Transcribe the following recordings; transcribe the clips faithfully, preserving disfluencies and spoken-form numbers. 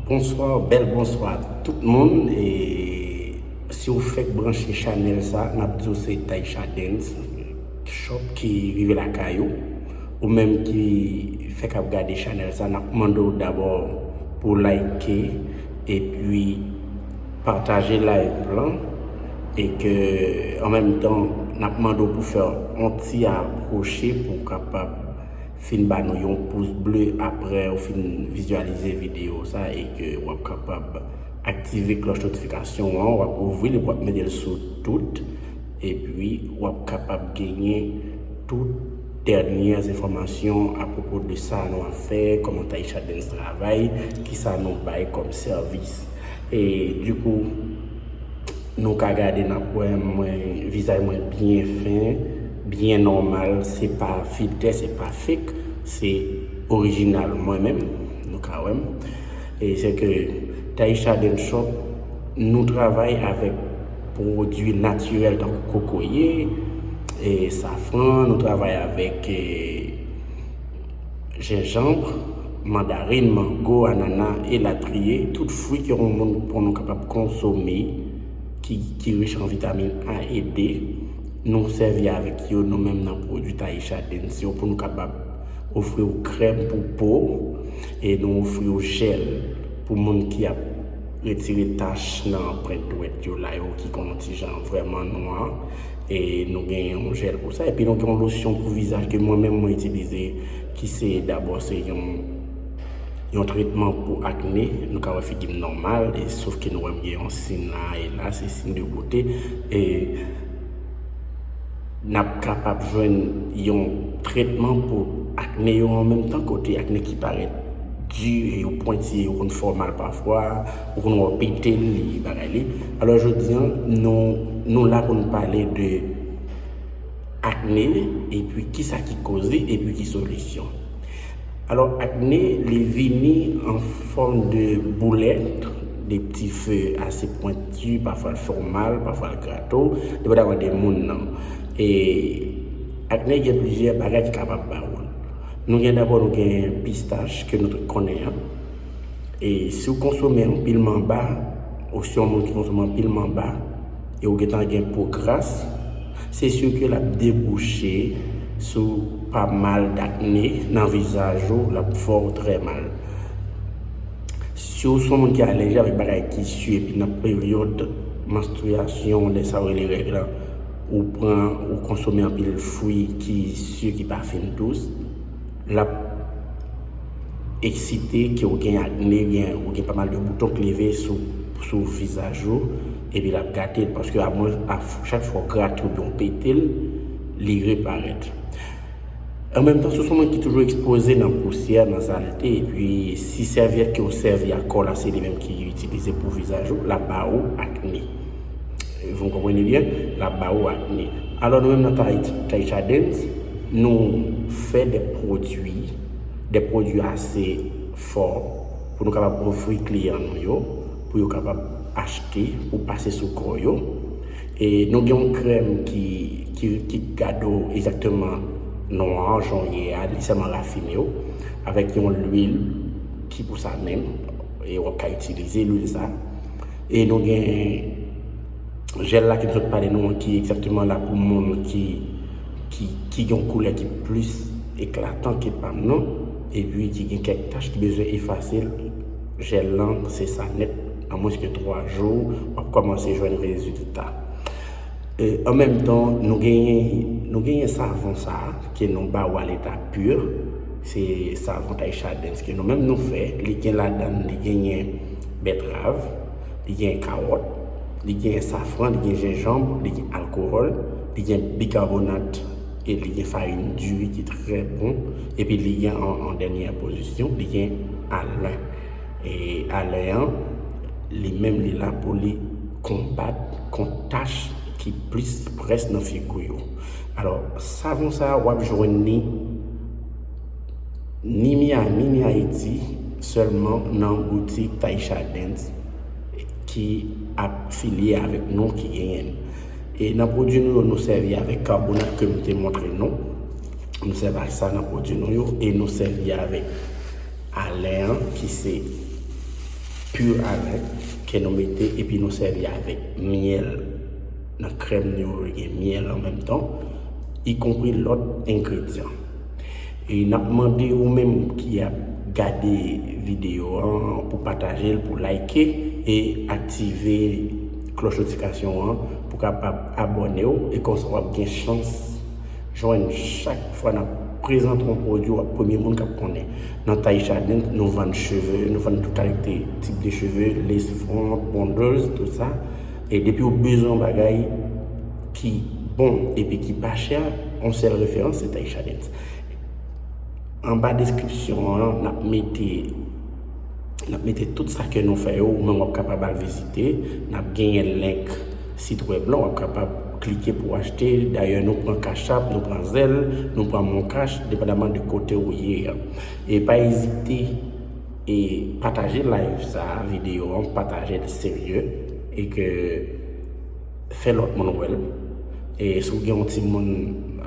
Bonswa, bèl bonswa tout moun. E si w fèk branche chanèl sa, n ap di w se Taïcha Dance Shop ki rive lakay ou. Ou menm ki fèk ap gade chanèl sa, n ap mande w dabò pou w like epi pataje live lan. E ke an menm tan, n ap mande w pou fè yon ti apwoche pou w kapab fin ba nou yon pous ble apre ou fin vizyalize videyo sa e ke w ap kapab aktive klòch notifikasyon an, w ap ouvri l epi w ap mete l sou tout, epi w ap kapab genyen tout dènyè enfòmasyon apwopo de sa nou ap fè, kòman Taïcha Dance travay, kisa nou bay kòm sèvis. E dikou, nou ka gade, n ap wè mwen, vizaj mwen byen fen, byen nòmal, se pa filtè, se pa fake, se orijinal mwen menm, nou ka wè m. E se ke Taïcha Dance Shop, nou travay avèk pwodui natirèl tankou kokoye, e safran, nou travay avèk e, jenjanm, mandarin, mango, anana, elatriye, tout fwi ke yon moun pou nou kapab konsome, ki, ki rich an vitamin A e D, nou sèvi avèk yo nou menm nan pwodui Taïcha Dance yo pou nou kapab ofri w krèm pou po, e nou ofri w jèl pou moun ki ap retire tach nan anprent dwèt yo la yo ki konn yon ti jan vrèman nwa. E nou gen yon jèl pou sa. Epi nou gen yon losyon pou vizaj ke mwen menm mwen itilize, ki se dabò se yon, yon tretman pou akne. Nou ka wè figi m nòmal, e sof ke nou wè m gen yon siy la e la, se siy de bote. E n ap kapab jwenn yon tretman pou akne yo an menm tan, kote akne ki parèt di, e yo pwenti, e yo konn fè w mal pafwa, ou konn wè w pete l, li bagay li. Alò, jodi an, nou, nou la pou nou pale de akne, epi kisa ki koze, epi ki solisyon. Alò, akne, li vini an fòm de boulèt, de ti fe ase pwenti, pafwa l fè w mal, pafwa l grate w, depandaman de moun nan. E akne gen plizyè bagay ki kapab ba ou l. Nou gen dabò, nou gen pistach ke nou tout konnen an. E si w konsome anpil manba, ou se yon moun ki konsome anpil manba, e ou gentan gen po gras, se si ke l ap debouche sou pa mal dakne nan vizaj ou, l ap fè w trè mal. Si w se yon moun ki alèji avèk bagay ki si epi nan peryòd manstriyasyon, lè sa yo rele règ lan, ou pran, ou konsome anpil fwi ki si, ki pa fin dous, l ap eksite ke w gen akne, gen, ou gen pa mal de bouton k leve sou, sou vizaj ou, epi l ap gate l, paske a mwen, a, chak fwa w grate oubyen w pete l, li reparèt. An menm tan, si w se yon moun ki toujou ekspoze nan pousyè, nan salte, epi si sèvyèt ke w sèvi ak kò w la, se li menm ki itilize pou vizaj ou, l ap ba ou akne. Vous comprenez bien? L ap ba ou akne. Alò, nou menm nan Taï-, Taïcha Dance, nou fè de pwodui, de pwodui ase fò pou nou kapab ofri kliyan nou yo, pou yo kapab achte, pou pase sou kò yo. E nou gen yon krèm ki, ki, ki gade w egzakteman non an, jan w ye a, li sèlman rafine w, avèk yon lwil ki pou sa menm, e w ap ka itilize lwil sa. E nou gen jèl la ke m sot pale nou an, ki egzakteman la pou moun ki, ki, ki gen yon koulè ki plis eklatan ke pa m nan, epi ki gen kèk tach ki bezwen efase l, jèl lan, se sa nèt. An mwens ke twa jou, w ap kòmanse jwenn rezilta. E, an menm tan, nou genyen, nou genyen savon sa a, ke nou ba ou a leta pur. Se savon Taïcha Dance ke nou menm nou fè. Li gen ladan l, li genyen bètrav, li genyen kawòt, li genyen safran, li genyen jenjanm, li gen alkòl, li gen bikabonat, e li gen farin diri ki trè bon. Epi li gen an, an dènyè pozisyon, li gen alen. E alen an, li menm li la pou li konbat kont tach ki plis près nan figi w yo. Alò, savon sa a, w ap jwenn li ni Miami, ni Ayiti, sèlman nan boutik Taïcha Dance ki afilye avèk nou ki genyen l. E nan pwodui nou yo, nou sèvi avèk kabonat ke m te montre nou. Nou sèvi ak sa nan pwodui nou yo e nou sèvi avèk alen an ki se pure à lait ke nou mete epi nou sèvi avèk myèl nan krèm nou yo, gen myèl an menm tan, ikonpri lòt engredyan. E n ap mande ou menm ki ap gade videyo an pou pataje l, pou like e aktive klòch notifikasyon an pou kapab abòne w, e konsa w ap gen chans jwenn chak fwa n ap prezante yon pwodui, w ap premye moun k ap konnen. Nan Taïcha Dents, nou vann cheve, nou vann tout kalite tip de cheve, lace front, bundles, tout sa. E depi w bezwen yon bagay ki bon epi ki pa chè, yon sèl referans se Taïcha Dents. Anba deskripsyon an, n ap mete n ap mete tout sa ke nou fè yo, ou menm w ap kapab al vizite. N ap genyen link sit wèb lan, w ap kapab klike pou w achte. Dayè, nou pran Cash App, nou pran Zelle, nou pran MonCash, depandaman de kote ou ye a. E pa ezite e pataje live sa, videyo an, pataje l serye e ke fè lòt moun wè l. E si w gen yon timoun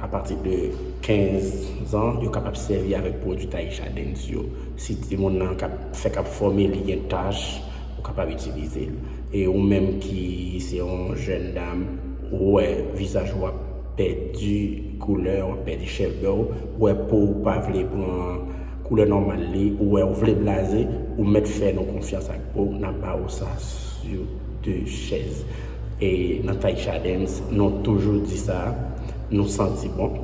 apati de kenz zan, yo kapab sèvi avèk pwodui Taïcha Dents yo. Si timoun nan k ap fè k ap fòme, li gen tach, ou kapab itilize l. E ou menm ki se yon jèn dam, ou wè vizaj ou ap pèdi koulè, w ap pèdi chèvè w, ou wè po ou pa vle pran koulè nòmal li, ou wè ou vle blaze, ou mèt fè nou konfyans ak po, n ap ba ou sa sou de chèz. E nan Taïcha Dents, nou toujou di sa, nou santi bon,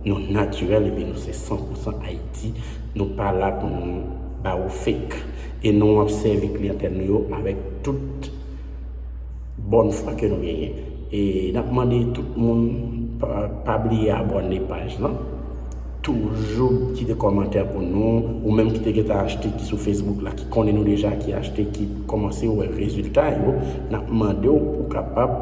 nou natirèl epi nou se san pou san Ayiti. Nou pa la pou nou ba ou fake. E nou ap sèvi kliyantèl nou yo avèk tout bòn fwa ke nou genyen. E n ap mande tout moun pa, pa bliye abòne paj lan. Toujou kite kòmantè pou nou. Ou menm ki te gentan achte, ki sou Facebook la, ki konnen nou deja, ki achte, ki kòmanse wè rezilta yo, n ap mande w pou w kapab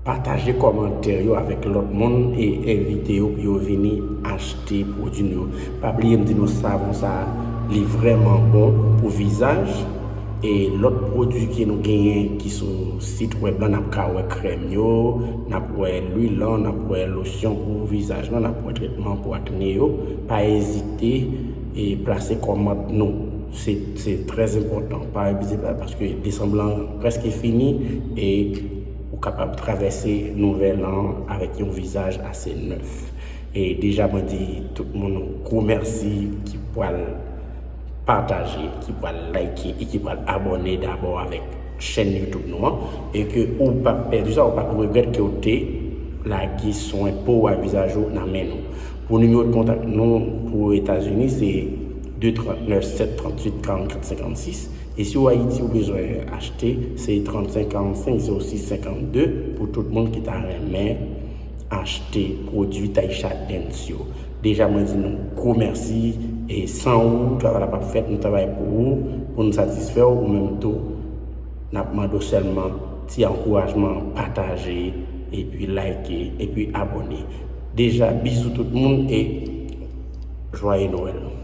pataje kòmantè yo avèk lòt moun e envite yo pou yo vini achte pwodui nou yo. Pa bliye m di nou savon sa a, li vrèman bon pou vizaj. E lòt pwodui ke nou genyen ki sou sit wèb la, n ap ka wè krèm yo, n ap wè lwil lan, n ap wè losyon pou vizaj lan, n ap wè tretman pou akne yo. Pa ezite e plase kòmand nou. Se, se trè enpòtan. Pa ezite pa, paske desanm lan prèske fini e ou kapab travèse nouvèl an avèk yon vizaj ase nèf. E deja mwen di tout moun yon gwo mèsi ki pral pataje, ki pral like e ki pral abòne dabò avèk chèn YouTube nou an, e ke ou p ap pèdi sa, ou p ap regrèt ke w te lage swen po w ak vizaj ou nan men nou. Pou nimewo de kontak nou pou Etazini, se de trant nèf, sèt trant uit, karannkat senkannsis. E si w Ayiti ou bezwen achte, se trant senk karannsenk zewo sis senkannde pou tout moun ki ta renmen achte pwodui Taïcha Dents yo. Deja, mwen di nou gwo mèsi, e san ou, travay la p ap fèt, nou travay pou ou, pou nou satisfè w, ou menm tou, n ap mande w sèlman ti ankourajman, pataje, epi like, epi abòne. Deja, bizou tout moun e jwaye Nwèl.